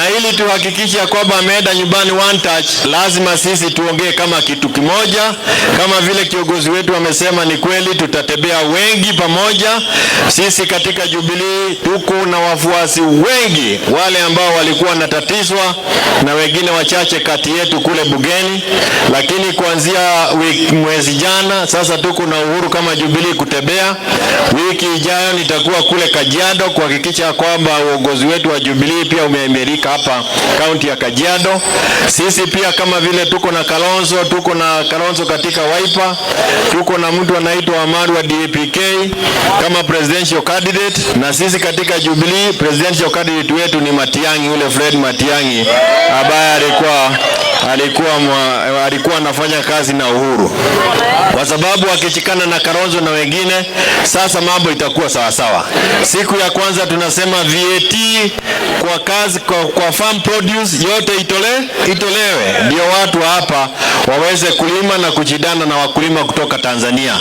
Na ili tuhakikishe ya kwamba ameenda nyumbani one touch, lazima sisi tuongee kama kitu kimoja, kama vile kiongozi wetu amesema. Ni kweli tutatembea wengi pamoja. Sisi katika Jubilee tuko na wafuasi wengi, wale ambao walikuwa wanatatizwa na wengine wachache kati yetu kule bungeni, lakini kuanzia wiki, mwezi jana sasa tuko na uhuru kama Jubilee kutembea. Wiki ijayo nitakuwa kule Kajiado kuhakikisha kwamba uongozi wetu wa Jubilee pia umeimarika hapa kaunti ya Kajiado. Sisi pia kama vile tuko na Kalonzo katika Wiper, tuko na mtu anaitwa Amaru wa DAPK kama presidential candidate, na sisi katika Jubilee presidential candidate wetu ni Matiang'i, ule Fred Matiang'i ambaye alikuwa anafanya kazi na Uhuru, kwa sababu akishikana na Kalonzo na wengine, sasa mambo itakuwa sawa sawa. Siku ya kwanza tunasema VAT kwa kazi kwa farm produce yote itolewe, ndio watu hapa waweze kulima na kushindana na wakulima kutoka Tanzania.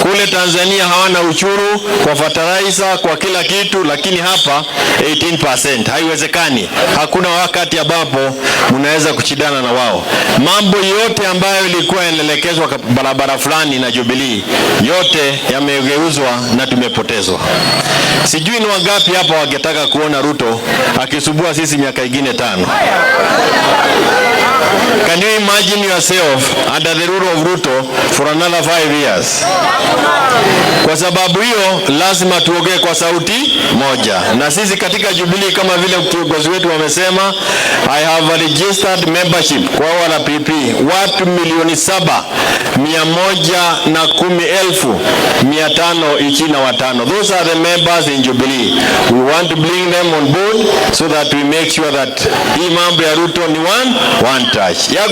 Kule Tanzania hawana ushuru kwa fertilizer, kwa kila kitu, lakini hapa 18% haiwezekani. Hakuna wakati ambapo mnaweza kushindana na wao. Mambo yote ambayo ilikuwa yanaelekezwa barabara fulani na Jubilee yote yamegeuzwa na tumepotezwa. Sijui ni wangapi hapa wangetaka kuona Ruto akisumbua sisi miaka ingine 5. Can you imagine yourself under the rule of Ruto for another 5 years? Kwa sababu hiyo lazima tuongee kwa sauti moja, na sisi katika Jubilee kama vile kiongozi wetu wamesema, I have a registered membership kwa ORPP watu 7,110,525. Those are the members in Jubilee. We want to bring them on board so that we make sure that hii mambo ya Ruto ni one touch. Ya